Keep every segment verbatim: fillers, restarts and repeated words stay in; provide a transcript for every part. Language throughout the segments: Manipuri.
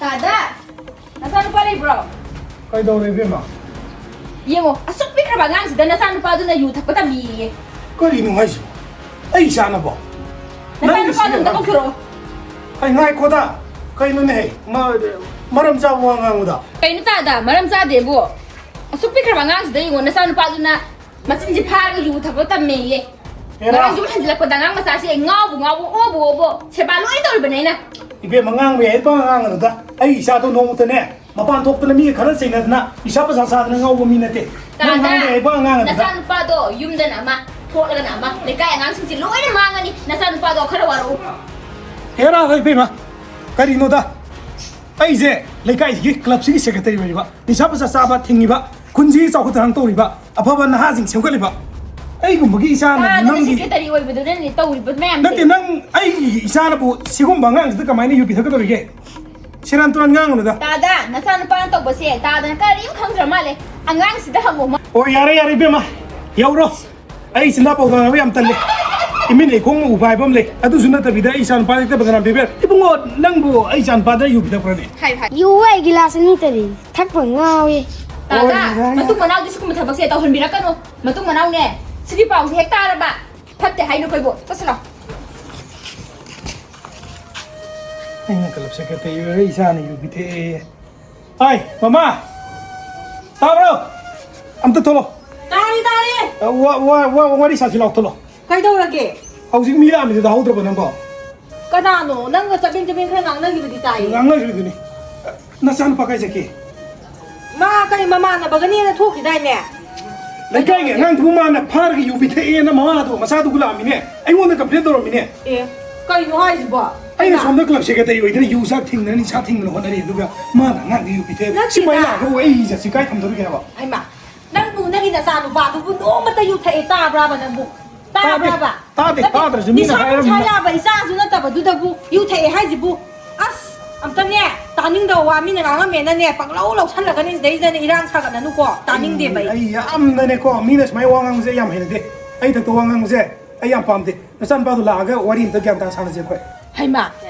ꯇꯥꯗ, ꯅꯆꯥꯅꯨꯄꯥ ꯂꯩꯕ꯭ꯔꯣ? ꯀꯩꯗꯧꯔꯦ, ꯏꯕꯦꯝꯃ? ꯌꯦꯡꯉꯣ, ꯑꯁꯨꯛ ꯄꯤꯛꯈ꯭ꯔꯕ ꯑꯉꯥꯡꯁꯤꯗ ꯅꯆꯥꯅꯨꯄꯥꯗꯨꯅ ꯌꯨ ꯊꯛꯄ ꯇꯝꯃꯤꯌꯦ꯫ ꯀꯔꯤꯅꯣ ꯍꯥꯏꯁꯤꯕꯣ? ꯑꯩ ꯏꯆꯥꯅꯕꯣ? ꯅꯆꯥꯅꯨꯄꯥꯗꯣ ꯑꯝꯇ ꯀꯧꯊꯣꯔꯛꯑꯣ꯫ ꯍꯩ, ꯉꯥꯏꯈꯣꯗ꯫ ꯀꯩꯅꯣꯅꯦ, ꯍꯩ? ꯃ-, ꯃꯔꯝ ꯆꯥꯕ ꯋꯥ ꯉꯥꯡꯉꯨꯗ꯫ ꯀꯩꯅꯣ ꯇꯥꯗ, ꯃꯔꯝ ꯆꯥꯗꯦꯕꯨ? ꯑꯁꯨꯛ ꯄꯤꯛꯈ꯭ꯔꯕ ꯑꯉꯥꯡꯁꯤꯗ ꯌꯦꯡꯉꯣ, ꯅꯆꯥꯅꯨꯄꯥꯗꯨꯅ ꯃꯆꯤꯟꯁꯤ ꯐꯥꯔꯒ ꯌꯨ ꯊꯛꯄ ꯇꯝꯃꯦꯌꯦ꯫ ꯍꯦꯔꯥ꯫ ꯉꯔꯥꯡ ꯌꯨꯝ ꯍꯟꯖꯤꯜꯂꯛꯄꯗ ꯑꯉꯥꯡ ꯃꯆꯥꯁꯦ ꯉꯥꯎꯕꯨ ꯉꯥꯎꯕꯨ, ꯑꯣꯕꯨ ꯑꯣꯕꯨ, ꯁꯦꯕꯥ ꯂꯣꯏ ꯇꯧꯔꯤꯕꯅꯦ ꯑꯩꯅ꯫ ꯏꯕꯦꯝꯃ, ꯉꯥꯡꯕ ꯌꯥꯏ, ꯄꯪꯉꯥꯡ ꯉꯥꯡꯒꯅꯨꯗ꯫ ꯑꯩ ꯏꯆꯥꯗꯣ ꯅꯣꯡꯃꯇꯅꯦ, ꯃꯄꯥꯟ ꯊꯣꯛꯇꯅ ꯃꯤꯒ ꯈꯠꯅ ꯆꯩꯅꯗꯅ ꯅꯤꯁꯥ ꯄꯁꯥ ꯆꯥꯗꯅ ꯉꯥꯎꯕ ꯃꯤ ꯅꯠꯇꯦ꯫ ꯅꯪ ꯇꯥꯗ, ꯉꯥꯡꯕ ꯌꯥꯏ, ꯄꯪꯉꯥꯡ ꯉꯥꯡꯒꯅꯨꯗ꯫ ꯅꯆꯥꯅꯨꯄꯥꯗꯣ ꯌꯨꯝꯗꯅ ꯑꯃ, ꯊꯣꯛꯂꯒꯅ ꯑꯃ, ꯂꯩꯀꯥꯏ ꯑꯉꯥꯡꯁꯤꯡꯁꯦ ꯂꯣꯏꯅ ꯃꯥꯡꯉꯅꯤ꯫ ꯅꯆꯥꯅꯨꯄꯥꯗꯣ ꯈꯔ ꯋꯥꯔꯛꯎ꯫ ꯍꯦꯔꯥ, ꯏꯕꯦꯝꯃ, ꯀꯔꯤꯅꯣꯗ? ꯑꯩꯁꯦ ꯂꯩꯀꯥꯏꯁꯤꯒꯤ ꯀ꯭ꯂꯕꯁꯤꯒꯤ ꯁꯦꯀ꯭ꯔꯦꯇꯔꯤ ꯑꯣꯏꯔꯤꯕ, ꯅꯤꯁꯥ ꯄꯁꯥ ꯆꯥꯕ ꯊꯤꯡꯉꯤꯕ, ꯈꯨꯟꯁꯤꯒꯤ ꯆꯥꯎꯈꯠ ꯊꯧꯔꯥꯡ ꯇꯧꯔꯤꯕ, ꯑꯐꯕ ꯅꯍꯥꯁꯤꯡ ꯁꯦꯝꯒꯠꯂꯤꯕ꯫ ꯑꯩꯒꯨꯝꯕꯒꯤ ꯏꯆꯥꯅ ꯇꯥꯗꯅ ꯅꯪꯒꯤ ꯁꯦꯀ꯭ꯔꯦꯇꯔꯤ ꯑꯣꯏꯕꯗꯨꯅꯅꯦ ꯇꯧꯔꯤꯕ ꯃꯌꯥꯝꯁꯦ꯫ ꯅꯠꯇꯦ, ꯅꯪ ꯑꯩꯒꯤ ꯏꯆꯥꯅꯕꯨ ꯁꯤꯒꯨꯝꯕ ꯑꯉꯥꯡꯁꯤꯗ ꯀꯃꯥꯏꯅ ꯌꯨ ꯄꯤꯊꯛꯀꯗꯧꯔꯤꯒꯦ? ꯁꯦꯔꯥꯟ ꯇꯨꯔꯥꯟ ꯉꯥꯡꯒꯅꯨꯗ꯫ ꯇꯥꯗ, ꯅꯆꯥꯅꯨꯄꯥꯅ ꯇꯧꯕꯁꯦ ꯇꯥꯗꯅ ꯀꯔꯤꯝ ꯈꯪꯗ꯭ꯔ ꯃꯥꯜꯂꯦ꯫ ꯑꯉꯥꯡꯁꯤꯗ ꯍꯪꯉꯣ ꯃꯥ꯫ ꯑꯣ, ꯌꯥꯔꯦ, ꯌꯥꯔꯦ, ꯏꯕꯦꯝꯃ, ꯌꯧꯔꯣ꯫ ꯑꯩ ꯆꯤꯟꯗꯥ ꯄꯥꯎꯗꯥꯅꯕ ꯌꯥꯝ ꯇꯜꯂꯦ꯫ ꯏꯃꯤꯠ ꯑꯩꯈꯣꯡ ꯎꯕ ꯍꯥꯏꯕ ꯑꯃ ꯂꯩ꯫ ꯑꯗꯨꯁꯨ ꯅꯠꯇꯕꯤꯗ ꯑꯩ ꯏꯆꯥ ꯅꯨꯄꯥꯗ ꯍꯦꯛꯇ ꯕꯗꯅꯥꯝ ꯄꯤꯕ ꯌꯥꯔꯣꯏ꯫ ꯏꯕꯨꯡꯉꯣ, ꯅꯪꯕꯨ ꯑꯩ ꯏꯆꯥ ꯅꯨꯄꯥꯗ ꯌꯨ ꯄꯤꯊꯛꯄ꯭ꯔꯅꯦ? ꯍꯥꯏꯌꯨ, ꯍꯥꯏꯌꯨ꯫ ꯌꯨ ꯑꯩ ꯒꯤꯂꯥꯁ ꯑꯅꯤ ꯇꯔꯤ ꯊꯛꯄ ꯉꯥꯎꯏ꯫ ꯇꯥꯗ, ꯑꯣ, ꯌꯥꯔꯦ, ꯌꯥꯔꯦ꯫ ꯃꯇꯨꯡ ꯃꯅꯥꯎꯗꯤ ꯁꯤꯒꯨꯝꯕ ꯊꯕꯛꯁꯦ ꯇꯧꯍꯟꯕꯤꯔꯛꯀꯅꯨ꯫ ꯃꯇꯨꯡ ꯃꯅꯥꯎꯅꯦ, ꯁꯤꯒꯤ ꯄꯥꯎꯁꯦ ꯍꯦꯛ ꯇꯥꯔꯕ, ꯐꯠꯇꯦ ꯍꯥꯏꯅꯨ ꯑꯩꯈꯣꯏꯕꯨ꯫ ꯆꯠꯁꯤꯜꯂꯣ꯫ ꯑꯩꯅ ꯀ꯭ꯂꯕ ꯁꯦꯀ꯭ꯔꯦꯇꯔꯤ ꯑꯣꯏꯔ ꯏꯆꯥꯅ ꯌꯨ ꯄꯤꯊꯛꯑꯦ꯫ ꯍꯥꯏ, ꯃꯃꯥ! ꯇꯥꯕ꯭ꯔꯣ? ꯑꯝꯇ ꯊꯣꯛꯂꯛꯑꯣ꯫ ꯇꯥꯔꯦ, ꯇꯥꯔꯦ꯫ ꯑ, ꯋꯥ, ꯋꯥ, ꯋꯥ, ꯋꯥꯔꯤ ꯁꯥꯁꯤ ꯂꯥꯎ, ꯊꯣꯛꯂꯛꯑꯣ꯫ ꯀꯩꯗꯧꯔꯒꯦ? ꯍꯧꯖꯤꯛ ꯃꯤ ꯂꯥꯛꯑꯝꯃꯤꯗꯨ ꯇꯥꯍꯧꯗ꯭ꯔꯕꯣ ꯅꯪꯕꯣ? ꯀꯅꯥꯅꯣ? ꯅꯪꯒ ꯆꯕꯦꯡ ꯆꯕꯦꯡ ꯈꯔ ꯉꯥꯡꯅꯈꯤꯕꯗꯤ ꯇꯥꯏꯌꯦ꯫ ꯉꯥꯡꯅꯈꯤꯕꯗꯨꯅꯤ꯫ ꯅꯆꯥꯅꯨꯄꯥ ꯀꯥꯏ ꯆꯠꯈꯤ? ꯃꯥ ꯀꯔꯤ ꯃꯃꯥꯟꯅꯕꯒꯅꯦꯅ ꯊꯣꯛꯈꯤꯗꯥꯏꯅꯦ? ꯂꯩꯀꯥꯏꯒꯤ ꯑꯉꯥꯡꯗꯨꯕꯨ ꯃꯥꯅ ꯐꯥꯔꯒ ꯌꯨ ꯄꯤꯊꯛꯑꯦꯅ ꯃꯃꯥꯗꯣ ꯃꯆꯥꯗꯨꯕꯨ ꯂꯥꯛꯑꯝꯃꯤꯅꯦ꯫ ꯑꯩꯉꯣꯟꯗ ꯀꯝꯄ꯭ꯂꯦꯟ ꯇꯧꯔꯝꯃꯤꯅꯦ꯫ ꯑꯦ, ꯀꯩꯅꯣ ꯍꯥꯏꯁꯤꯕꯣ? ꯑꯩꯅ ꯁꯣꯝꯗ ꯀ꯭ꯂꯕ ꯁꯦꯀ꯭ꯔꯦꯇꯔꯤ ꯑꯣꯏꯗꯅ ꯌꯨ ꯆꯥꯛ ꯊꯤꯡꯗꯅ ꯅꯤꯁꯥ ꯊꯤꯡꯗꯅ ꯍꯣꯠꯅꯔꯤ, ꯑꯗꯨꯒ ꯃꯥꯅ ꯑꯉꯥꯡꯗ ꯌꯨ ꯄꯤꯊꯛꯑꯦ꯫ ꯅꯠꯇꯦꯗ꯫ ꯁꯤꯐꯥꯏ ꯂꯥꯛꯑꯒꯕꯨ ꯑꯩ ꯏꯖꯠꯁꯤ ꯀꯥꯏ ꯊꯝꯗꯧꯔꯤꯒꯦ ꯍꯥꯏꯕ? ꯍꯩꯃꯥ, ꯅꯪꯕꯨ ꯅꯪꯒꯤ ꯅꯆꯥꯅꯨꯄꯥꯗꯨꯕꯨ ꯅꯣꯡꯃꯇ ꯌꯨ ꯊꯛꯑꯦ ꯇꯥꯕ꯭ꯔꯥꯕ ꯅꯪꯕꯨ? ꯇꯥꯗꯦ, ꯇꯥꯕ꯭ꯔꯥꯕ? ꯇꯥꯗꯦ, ꯅꯠꯇꯦ, ꯇꯥꯗ꯭ꯔꯁꯨ ꯃꯤꯅ ꯅꯤꯁꯥ ꯍꯥꯏꯔꯝꯃꯤꯅ꯫ ꯄꯨꯡꯁꯥ ꯌꯥꯕ ꯏꯆꯥꯁꯨ ꯅꯠꯇꯕꯗꯨꯗꯕꯨ ꯌꯨ ꯊꯛꯑꯦ ꯍꯥꯏꯁꯤꯕꯨ? ꯑꯁ, ꯑꯝꯇꯅꯦ, ꯇꯥꯅꯤꯡꯗꯕ ꯋꯥ ꯃꯤꯅ ꯉꯥꯡꯉꯝꯃꯦꯅꯅꯦ, ꯄꯪꯂꯧ ꯂꯧꯁꯜꯂꯒꯅꯤ ꯁꯤꯗꯩꯁꯤꯗꯅꯦ ꯏꯔꯥꯡ ꯁꯥꯒꯠꯅꯅꯨꯀꯣ, ꯇꯥꯅꯤꯡꯗꯦꯕ ꯑꯩ, ꯑꯩ꯫ ꯑꯩ ꯌꯥꯝꯅꯅꯦꯀꯣ, ꯃꯤꯅ ꯁꯨꯃꯥꯏꯅ ꯋꯥ ꯉꯥꯡꯕꯁꯦ ꯑꯩ ꯌꯥꯝ ꯍꯩꯅꯗꯦ꯫ ꯑꯩ ꯊꯛꯇ ꯋꯥ ꯉꯥꯡꯕꯁꯦ ꯑꯩ ꯌꯥꯝ ꯄꯥꯝꯗꯦ꯫ ꯅꯆꯥꯅꯨꯄꯥꯗꯣ ꯂꯥꯛꯑꯒ ꯋꯥꯔꯤ ꯑꯝꯇ ꯒ꯭ꯌꯥꯟ ꯇꯥꯅ ꯁꯥꯟꯅꯁꯦ ꯑꯩꯈꯣꯏ꯫ ꯍꯩꯃꯥ,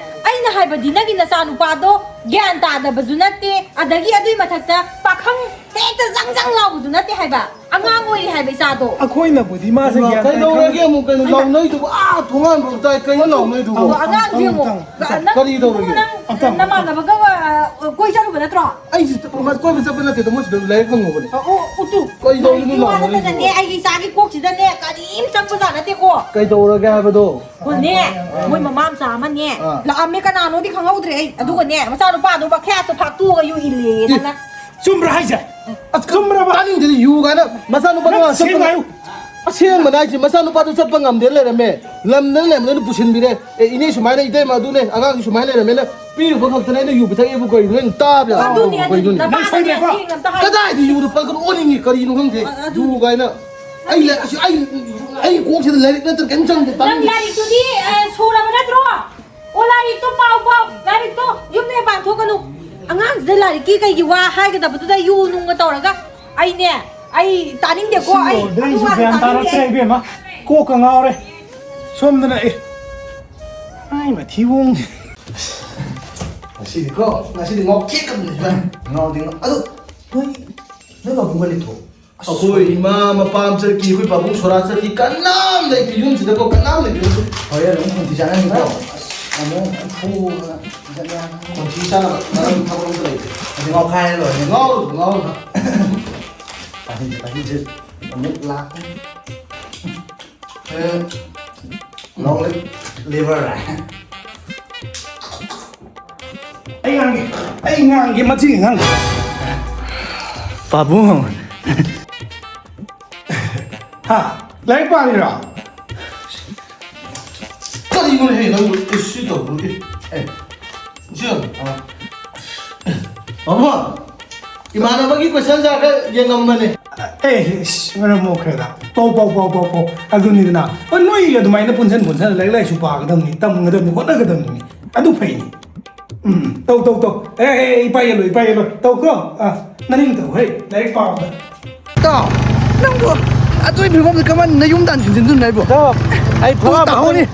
ꯑꯩ ꯑꯩꯅ ꯍꯥꯏꯕꯗꯤ ꯅꯪꯒꯤ ꯅꯆꯥꯅꯨꯄꯥꯗꯣ ꯒ꯭ꯌꯥꯟ ꯇꯥꯗꯕꯁꯨ ꯅꯠꯇꯦ, ꯑꯗꯒꯤ ꯑꯗꯨꯏ ꯃꯊꯛꯇ ꯄꯥꯈꯪ ꯍꯦꯛꯇ ꯖꯪ ꯖꯪ ꯂꯥꯎꯕꯁꯨ ꯅꯠꯇꯦ ꯍꯥꯏꯕ, ꯑꯉꯥꯡ ꯑꯣꯏꯔꯤ ꯍꯥꯏꯕ ꯏꯆꯥꯗꯣ꯫ ꯑꯩꯈꯣꯏꯅꯕꯨꯗꯤ ꯃꯥꯁꯦ ꯒ꯭ꯌꯥꯟ ꯇꯥꯏ ꯈꯪꯉꯦ꯫ ꯀꯩꯗꯧꯔꯒꯦ ꯑꯃꯨꯛ? ꯀꯩꯅꯣ ꯂꯥꯎꯅꯩꯗꯨꯕꯨ? ꯑꯥ ꯊꯣꯡꯒꯥꯟꯐꯥꯎ ꯇꯥꯏ꯫ ꯀꯩꯅꯣ ꯂꯥꯎꯅꯩꯗꯨꯕꯨ? ꯑꯗꯣ ꯑꯉꯥꯡꯁꯦ ꯑꯃꯨꯛ ꯑꯝꯇꯪ, ꯅꯪ ꯀꯔꯤ ꯇꯧꯔꯒꯦ? ꯅꯪ ꯑꯝꯇꯪ꯫ ꯅꯃꯥꯟꯅꯕꯒ, ꯑ, ꯀꯣꯏ ꯆꯠꯂꯨꯕ ꯅꯠꯇ꯭ꯔꯣ? ꯑꯩꯁꯦ ꯀꯣꯏꯕ ꯆꯠꯄ ꯅꯠꯇꯦꯗ, ꯃꯣꯏ ꯁꯤꯗ ꯂꯥꯏꯔꯤꯛ ꯍꯪꯉꯨꯕꯅꯦ꯫ ꯑꯣ, ꯑꯣ, ꯎꯇꯨ꯫ ꯀꯩꯗꯧꯔꯤꯅꯣ ꯂꯥꯏꯔꯤꯛꯀꯤ ꯋꯥ ꯂꯥꯎꯅꯔꯤꯗꯨꯕꯨ? ꯅꯠꯇꯅꯅꯦ, ꯑꯩꯒꯤ ꯏꯆꯥꯒꯤ ꯀꯣꯛꯁꯤꯗꯅꯦ ꯀꯔꯤꯝ ꯆꯪꯕꯖꯥꯠ ꯅꯠꯇꯦꯀꯣ꯫ ꯀꯩꯗꯧꯔꯒꯦ ꯍꯥꯏꯕꯗꯣ? ꯍꯣꯅꯦ, ꯃꯣꯏ ꯃꯃꯥ ꯃꯆꯥ ꯑꯃꯅꯦ ꯑꯥ꯫ ꯂꯥꯛꯑꯝꯃꯦ, ꯀꯅꯥꯅꯣꯗꯤ ꯈꯪꯍꯧꯗ꯭ꯔꯦ ꯑꯩ꯫ ꯑꯗꯨꯒꯅꯦ, ꯃꯆꯥꯅꯨꯄꯥꯗꯣ ꯃꯈꯌꯥꯠꯇꯣ ꯐꯥꯛꯇꯣꯛꯑꯒ ꯌꯨ ꯏꯜꯂꯦꯌꯦ, ꯏ, ꯅꯪꯅ꯫ ꯆꯨꯝꯕ꯭ꯔꯥ ꯍꯥꯏꯁꯦ? ꯑꯁ, ꯆꯨꯝꯕ꯭ꯔꯕ? ꯇꯥꯅꯤꯡꯗꯦ, ꯌꯨ ꯀꯥꯏꯅ ꯃꯆꯥꯅꯨꯄꯥꯗꯣ ꯅꯪ ꯉꯥꯡꯁꯛꯄ ꯁꯦꯡꯅ ꯍꯥꯏꯌꯨ꯫ ꯑꯁꯦꯡꯕꯅꯦ ꯍꯥꯏꯁꯦ, ꯃꯆꯥꯅꯨꯄꯥꯗꯣ ꯆꯠꯄ ꯉꯝꯗꯦ ꯂꯩꯔꯝꯃꯦ꯫ ꯂꯝꯗꯅ ꯂꯩꯔꯝꯕꯗꯅ ꯄꯨꯁꯤꯟꯕꯤꯔꯦ꯫ ꯑꯦ, ꯏꯅꯦ ꯁꯨꯃꯥꯏꯅ, ꯏꯇꯩꯃ ꯑꯗꯨꯅꯦ, ꯑꯉꯥꯡꯒꯤ ꯁꯨꯃꯥꯏꯅ ꯂꯩꯔꯝꯃꯦꯅ ꯄꯤꯔꯨꯕ ꯈꯛꯇꯅꯦ ꯑꯩꯅ ꯌꯨ ꯄꯤꯊꯛꯑꯦꯕꯨ ꯀꯩꯅꯣ? ꯅꯪ ꯇꯥꯕ ꯌꯥꯗ꯭ꯔꯣ? ꯑꯗꯨꯅꯤ, ꯑꯗꯨꯅꯤ꯫ ꯀꯩꯅꯣꯅꯦ? ꯅꯪ ꯅꯄꯥꯗꯅꯦ ꯁꯣꯏꯗ꯭ꯔꯦꯀꯣ꯫ ꯑꯁꯦꯡꯕ ꯑꯝꯇ ꯍꯥꯏꯌꯨ꯫ ꯀꯗꯥꯏꯗ ꯌꯨꯗ ꯄꯜꯀꯅꯣ? ꯑꯣꯟꯅꯤꯡꯉꯦ, ꯀꯔꯤꯅꯣ ꯈꯪꯗꯦ꯫ ꯑ-, ꯑꯗꯨꯅꯤ꯫ ꯌꯨ ꯀꯥꯏꯅ꯫ ꯑꯩ ꯂꯥꯏ-, ꯑꯁꯤ ꯑꯩ, ꯑꯩ ꯀꯣꯛꯁꯤꯗ ꯂꯥꯏꯔꯤꯛ ꯅꯠꯇ꯭ꯔ ꯀꯩꯝ ꯆꯪꯗꯦ꯫ ꯅꯪ ꯇꯥꯅꯤꯡꯗꯦ꯫ ꯂꯥꯏꯔꯤꯛꯇꯨꯗꯤ, ꯑ, ꯁꯨꯔꯕ ꯅꯠꯇ꯭ꯔꯣ? ꯑꯣ, ꯂꯥꯏꯔꯤꯛꯇꯣ ꯄꯥꯎ, ꯄꯥꯎ, ꯂꯥꯏꯔꯤꯛꯇꯣ ꯌꯨꯝꯗ ꯍꯦꯛ ꯄꯥꯟꯊꯣꯛꯀꯅꯨ꯫ ꯑꯉꯥꯡꯁꯤꯗ ꯂꯥꯏꯔꯤꯛꯀꯤ ꯀꯩꯒꯤ ꯋꯥ ꯍꯥꯏꯒꯗꯕꯗꯨꯗ ꯌꯨ ꯅꯨꯡꯒ ꯇꯧꯔꯒ ꯑꯩꯅꯦ, ꯑꯩ ꯇꯥꯅꯤꯡꯗꯦꯀꯣ, ꯑꯩ ꯑꯗꯨ ꯑꯩꯁꯨ ꯋꯥꯗꯣ ꯒ꯭ꯌꯥꯟ ꯇꯥꯅꯤꯡꯗꯦ ꯇꯥꯔꯛꯇ꯭ꯔꯦ ꯑꯩ꯫ ꯏꯕꯦꯝꯃ, ꯀꯣꯛꯀ ꯉꯥꯎꯔꯦ꯫ ꯁꯣꯝꯗꯅ ꯑꯦ, ꯑꯩ ꯃꯊꯤꯕꯣꯡ꯫ ꯉꯁꯤꯗꯤꯀꯣ, ꯉꯁꯤꯗꯤ ꯉꯥꯎꯊꯦꯛꯀꯗꯕꯅꯤ ꯏꯕꯥꯅꯤ꯫ ꯉꯥꯎꯗꯤ ꯉꯥꯎ-, ꯑꯗꯨ ꯅꯣꯏ, ꯅꯣꯏ ꯄꯥꯕꯨꯡꯒ ꯂꯩꯇ꯭ꯔꯣ? ꯑꯩꯈꯣꯏ ꯏꯃꯥ ꯃꯄꯥ ꯑꯃ ꯆꯠꯈꯤ, ꯑꯩꯈꯣꯏ ꯄꯥꯕꯨꯡ ꯁꯣꯔꯥ ꯆꯠꯈꯤ, ꯀꯅꯥꯝ ꯂꯩꯇꯦ ꯌꯨꯝꯁꯤꯗꯀꯣ, ꯀꯅꯥꯝ ꯂꯩꯇꯦ꯫ ꯍꯣꯔꯦꯟ ꯑꯃꯨꯛ ꯈꯣꯟꯊꯤ ꯆꯥꯅꯅꯤꯀꯣ꯫ ꯑꯁ, ꯑꯃꯨꯛ ꯐꯨꯅ ꯈꯣꯟꯊꯤ ꯆꯥꯅꯕ ꯃꯔꯝ ꯊꯕꯛ ꯑꯝꯇ ꯂꯩꯇꯦ꯫ ꯑꯗꯨ ꯉꯥꯎꯈꯥꯏꯔ ꯂꯣꯏꯔꯦ꯫ ꯉꯥꯎꯔꯨ, ꯉꯥꯎꯔꯨ꯫ ꯑꯍꯤꯡ, ꯑꯍꯤꯡꯁꯦ ꯑꯃꯨꯛ ꯂꯥꯛꯀꯅꯤ꯫ ꯑꯦ, long live liver꯫ ꯑꯩ ꯉꯥꯡꯒꯦ, ꯑꯩ ꯉꯥꯡꯒꯦ, ꯃꯆꯤꯒ ꯉꯥꯡꯒꯦ꯫ ꯄꯥꯕꯨꯡ꯫ ꯍꯥ? ꯂꯥꯏꯔꯤꯛ ꯄꯥꯔꯤꯔꯣ? ꯀꯔꯤꯅꯣꯅꯦꯍꯦ ꯅꯪꯕꯨ? ꯏꯁ, ꯁꯤ ꯇꯧꯕꯒꯤ꯫ ꯑꯦ, ꯁꯤ ꯌꯦꯡꯉꯨ꯫ ꯑꯥ꯫ ꯄꯥꯕꯨꯡ, ꯏꯃꯥꯟꯅꯕꯒꯤ question answer ꯈꯔ ꯌꯦꯡꯉꯝꯕꯅꯦ꯫ ꯑꯦ, ꯏꯁ, ꯃꯔꯝ ꯃꯣꯛꯈ꯭ꯔꯦꯗ꯫ ꯄꯥꯎ, ꯄꯥꯎ, ꯄꯥꯎ, ꯄꯥꯎ, ꯄꯥꯎ꯫ ꯑꯗꯨꯅꯤꯗꯅ꯫ ꯍꯣꯏ, ꯅꯣꯏ ꯑꯗꯨꯃꯥꯏꯅ ꯄꯨꯟꯁꯟ ꯄꯨꯟꯁꯟ ꯂꯥꯏꯔꯤꯛ ꯂꯥꯏꯁꯨ ꯄꯥꯒꯗꯕꯅꯤ, ꯇꯝꯒꯗꯕꯅꯤ, ꯍꯣꯠꯅꯒꯗꯕꯅꯤ꯫ ꯑꯗꯨ ꯐꯩꯅꯤ꯫ ꯎꯝ, ꯇꯧ, ꯇꯧ, ꯇꯧ꯫ ꯑꯦ, ꯑꯦ, ꯑꯦ, ꯏꯄꯥ ꯌꯦꯜꯂꯣ, ꯏꯄꯥ ꯌꯦꯜꯂꯣ꯫ ꯇꯧꯀꯣ꯫ ꯑꯥ, ꯅꯅꯤꯡ ꯇꯧ, ꯍꯩ, ꯂꯥꯏꯔꯤꯛ ꯄꯥꯕꯗ꯫ ꯇꯥꯎ, ꯅꯪꯕꯨ ꯑꯗꯨꯒꯤ ꯐꯤꯕꯝꯗ ꯀꯃꯥꯏꯅ ꯅꯌꯨꯝ ꯇꯥꯟ ꯊꯤꯟꯖꯤꯟꯗꯣꯏꯅꯣ ꯍꯥꯏꯕꯣ? ꯏꯇꯥꯎ, ꯑꯩ ꯊꯣꯡꯒꯥ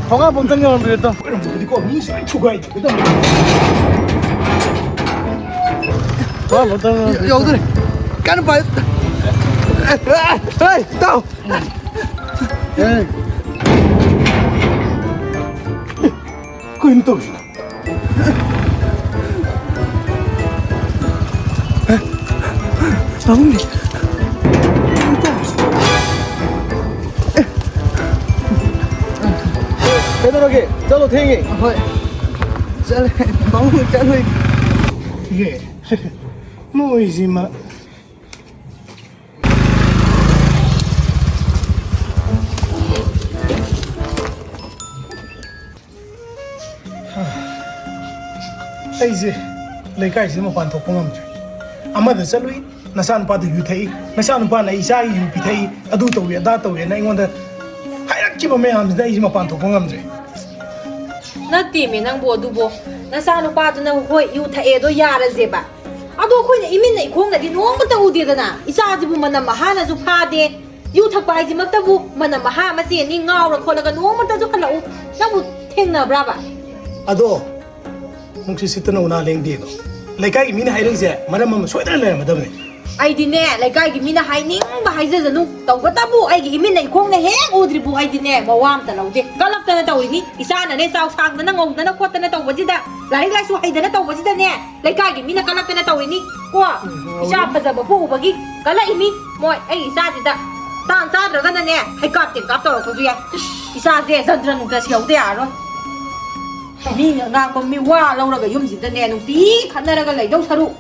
ꯊꯣꯡꯒꯥ ꯄꯣꯛꯇꯪ ꯌꯧꯔꯝꯗ꯭ꯔꯦ, ꯏꯇꯥꯎ꯫ ꯑꯣꯏꯔꯝꯗ꯭ꯔꯗꯤꯀꯣ, ꯃꯤ ꯁꯨꯃꯥꯏꯅ ꯊꯨꯒꯥꯏ ꯊꯨꯒꯥꯏ ꯇꯧꯅꯤ꯫ ꯊꯣꯡꯒꯥ ꯄꯣꯛꯇꯪ ꯌꯧꯔꯝꯗ꯭ꯔꯦ꯫ ꯌꯧꯗ꯭ꯔꯦ꯫ ꯀꯟꯅ ꯄꯥꯏ꯫ ꯑꯦ, ꯑꯦ, ꯑꯦ, ꯏꯇꯥꯎ꯫ ꯑꯦ꯫ ꯀꯩꯅꯣ ꯇꯧꯔꯤꯁꯤꯅ? ꯄꯥꯕꯨꯡꯗꯤ? ꯀꯩꯗꯧꯔꯒꯦ? ꯆꯠꯂꯣ, ꯊꯦꯡꯉꯦ꯫ ꯍꯣꯏ꯫ ꯆꯠꯂꯦ꯫ ꯄꯥꯕꯨꯡ ꯆꯠꯂꯣꯏ꯫ ꯏꯍꯦ꯫ ꯃꯣꯏꯁꯤꯃ꯫ ꯑꯩꯁꯦ ꯂꯩꯀꯥꯏꯁꯤꯗ ꯃꯄꯥꯟ ꯊꯣꯛꯄ ꯉꯝꯗ꯭ꯔꯦ꯫ ꯑꯃꯗ ꯆꯠꯂꯨꯏ, ꯅꯆꯥꯅꯨꯄꯥꯗꯨ ꯌꯨ ꯊꯛꯏ, ꯅꯆꯥꯅꯨꯄꯥꯅ ꯑꯩ ꯏꯆꯥꯒꯤ ꯌꯨ ꯄꯤꯊꯛꯏ, ꯑꯗꯨ ꯇꯧꯏ ꯑꯗꯥ ꯇꯧꯏꯅ ꯑꯩꯉꯣꯟꯗ ꯍꯥꯏꯔꯛꯈꯤꯕ ꯃꯌꯥꯝꯁꯤꯗ ꯑꯩꯁꯦ ꯃꯄꯥꯟ ꯊꯣꯛꯄ ꯉꯝꯗ꯭ꯔꯦ꯫ ꯅꯠꯇꯦꯃꯦ ꯅꯪꯕꯨ, ꯑꯗꯨꯕꯨ ꯅꯆꯥꯅꯨꯄꯥꯗꯨꯅ ꯍꯣꯏ ꯌꯨ ꯊꯛꯑꯦꯗꯣ ꯌꯥꯔꯁꯦꯕ, ꯑꯗꯣ ꯑꯩꯈꯣꯏꯅ ꯏꯃꯤꯠꯅ ꯏꯈꯣꯡꯅꯗꯤ ꯅꯣꯡꯃꯇ ꯎꯗꯦꯗꯅ꯫ ꯏꯆꯥꯁꯤꯕꯨ ꯃꯅꯝ ꯃꯍꯥꯅꯁꯨ ꯐꯥꯗꯦ, ꯌꯨ ꯊꯛꯄ ꯍꯥꯏꯁꯤꯃꯛꯇꯕꯨ ꯃꯅꯝ ꯃꯍꯥ ꯑꯃ ꯆꯦꯟꯅꯤ, ꯉꯥꯎꯔ ꯈꯣꯠꯂꯒ ꯅꯣꯡꯃꯇꯁꯨ ꯍꯜꯂꯛꯎ꯫ ꯅꯪꯕꯨ ꯊꯦꯡꯅꯕ꯭ꯔꯥꯕ? ꯑꯗꯣ ꯅꯨꯡꯁꯤꯠ ꯁꯤꯠꯇꯅ ꯎꯅꯥ ꯂꯦꯡꯗꯦꯗꯣ꯫ ꯂꯩꯀꯥꯏꯒꯤ ꯃꯤꯅ ꯍꯥꯏꯔꯛꯏꯁꯦ ꯃꯔꯝ ꯑꯃ ꯁꯣꯏꯗꯅ ꯂꯩꯔꯝꯃꯗꯕꯅꯤ꯫ ꯑꯩꯗꯤꯅꯦ, ꯂꯩꯀꯥꯏꯒꯤ ꯃꯤꯅ ꯍꯥꯏꯅꯤꯡꯕ ꯍꯥꯏꯖꯖꯅꯨ, ꯇꯧꯕꯇꯕꯨ ꯑꯩꯒꯤ ꯏꯃꯤꯠꯅ ꯏꯈꯣꯡꯅ ꯍꯦꯛ ꯎꯗ꯭ꯔꯤꯕꯨ ꯑꯩꯗꯤꯅꯦ, ꯃꯋꯥ ꯑꯝꯇ ꯂꯧꯗꯦ꯫ ꯀꯜꯂꯛꯇꯅ ꯇꯧꯔꯤꯅꯤ꯫ ꯏꯆꯥꯅꯅꯦ, ꯆꯥꯎ ꯁꯥꯡꯗꯅ ꯉꯧꯗꯅ ꯈꯣꯠꯇꯅ ꯇꯧꯕꯁꯤꯗ, ꯂꯥꯏꯔꯤꯛ ꯂꯥꯏꯁꯨ ꯍꯩꯗꯅ ꯇꯧꯕꯁꯤꯗꯅꯦ, ꯂꯩꯀꯥꯏꯒꯤ ꯃꯤꯅ ꯀꯜꯂꯛꯇꯅ ꯇꯧꯔꯤꯅꯤ꯫ ꯀꯣ, ꯎꯝ, ꯏꯆꯥ ꯐꯖꯕ ꯄꯣꯛꯎꯕꯒꯤ ꯀꯜꯂꯛꯏꯅꯤ꯫ ꯃꯣꯏ ꯑꯩ ꯏꯆꯥꯁꯤꯗ ꯇꯥꯟ ꯆꯥꯗ꯭ꯔꯒꯅꯅꯦ, ꯍꯩꯀꯥꯞ ꯇꯦꯡꯀꯥꯞ ꯇꯧꯔꯛꯄꯁꯨ ꯌꯥꯏ꯫ ꯏꯁ, ꯏꯆꯥꯁꯦ ꯖꯟꯇ꯭ꯔ ꯅꯨꯡꯇ꯭ꯔ ꯁꯤꯍꯧꯗ ꯌꯥꯔꯔꯣꯏ꯫ ꯃꯤꯅ ꯉꯥꯡꯕ ꯃꯤ ꯋꯥ ꯂꯧꯔꯒ ꯌꯨꯝꯁꯤꯗꯅꯦ ꯅꯨꯡꯇꯤ ꯈꯠꯅꯔꯒ ꯂꯩꯗꯧ ꯁꯔꯨꯛ꯫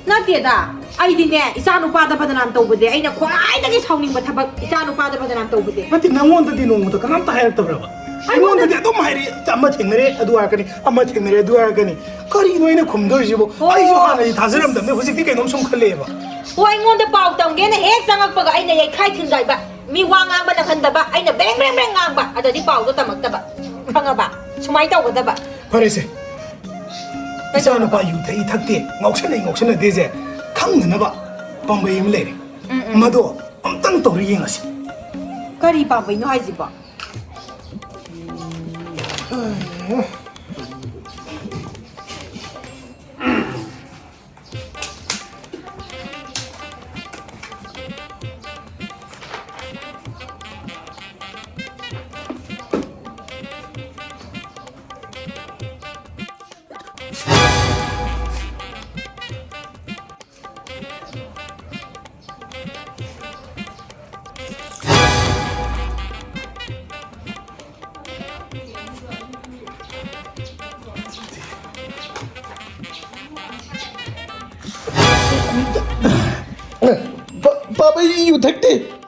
ꯅꯠꯇꯦꯗ, ꯑꯩꯗꯤꯅꯦ, ꯏꯆꯥ ꯅꯨꯄꯥꯗ ꯕꯗꯅꯥꯝ ꯇꯧꯕꯁꯦ ꯑꯩꯅ ꯈ꯭ꯋꯥꯏꯗꯒꯤ ꯁꯥꯎꯅꯤꯡꯕ ꯊꯕꯛ꯫ ꯏꯆꯥ ꯅꯨꯄꯥꯗ ꯕꯗꯅꯥꯝ ꯇꯧꯕꯁꯦ꯫ ꯅꯠꯇꯦ, ꯅꯉꯣꯟꯗꯗꯤ ꯅꯣꯡꯃꯇ ꯀꯅꯥꯝꯇ ꯍꯥꯏꯔꯛꯇꯕ꯭ꯔꯕ? ꯑꯩꯉꯣꯟꯗꯗꯤ ꯑꯗꯨꯝ ꯍꯥꯏꯔꯛꯏ, ꯑꯃ ꯊꯦꯡꯅꯔꯦ ꯑꯗꯨ ꯍꯥꯏꯔꯛꯀꯅꯤ, ꯑꯃ ꯊꯦꯡꯅꯔꯦ ꯑꯗꯨ ꯍꯥꯏꯔꯛꯀꯅꯤ꯫ ꯀꯔꯤꯅꯣ ꯑꯩꯅ ꯈꯨꯝꯗꯣꯏꯁꯤꯕꯨ? ꯑꯣ꯫ ꯑꯩꯁꯨ ꯍꯥꯟꯅꯗꯤ ꯊꯥꯖꯔꯝꯗꯕꯅꯦ, ꯍꯧꯖꯤꯛꯇꯤ ꯀꯩꯅꯣꯝ ꯁꯨꯝ ꯈꯜꯂꯛꯑꯦꯕ꯫ ꯑꯣ, ꯑꯩꯉꯣꯟꯗ ꯄꯥꯎ ꯇꯝꯒꯦꯅ ꯍꯦꯛ ꯆꯪꯉꯛꯄꯒ ꯑꯩꯅ ꯌꯩꯈꯥꯏ ꯊꯤꯟꯒꯥꯏꯕ, ꯃꯤ ꯋꯥ ꯉꯥꯡꯕ ꯅꯪꯍꯟꯗꯕ, ꯑꯩꯅ ꯕ꯭ꯔꯦꯡ ꯕ꯭ꯔꯦꯡ ꯕ꯭ꯔꯦꯡ ꯉꯥꯡꯕ, ꯑꯗꯗꯤ ꯄꯥꯎꯗꯣ ꯇꯝꯃꯛꯇꯕ꯫ ꯈꯪꯉꯕ? ꯁꯨꯃꯥꯏꯅ ꯇꯧꯒꯗꯕ꯫ ꯐꯔꯦꯁꯦ, ꯏꯆꯥ ꯅꯨꯄꯥ ꯌꯨ ꯊꯛꯏ ꯊꯛꯇꯦ, ꯉꯥꯎꯁꯟꯅꯩ ꯉꯥꯎꯁꯟꯅꯗꯦꯁꯦ ꯈꯪꯅꯅꯕ ꯄꯥꯝꯕꯩ ꯑꯃ ꯂꯩꯔꯦ꯫ ꯎꯝ, ꯎꯝ꯫ ꯃꯗꯣ ꯑꯝꯇꯪ ꯇꯧꯔ ꯌꯦꯡꯉꯁꯤ꯫ ꯀꯔꯤ ꯄꯥꯝꯕꯩꯅꯣ ꯍꯥꯏꯁꯤꯕꯣ? ꯄꯥꯕ, ꯑꯩ ꯌꯨ ꯊꯛꯇꯦ꯫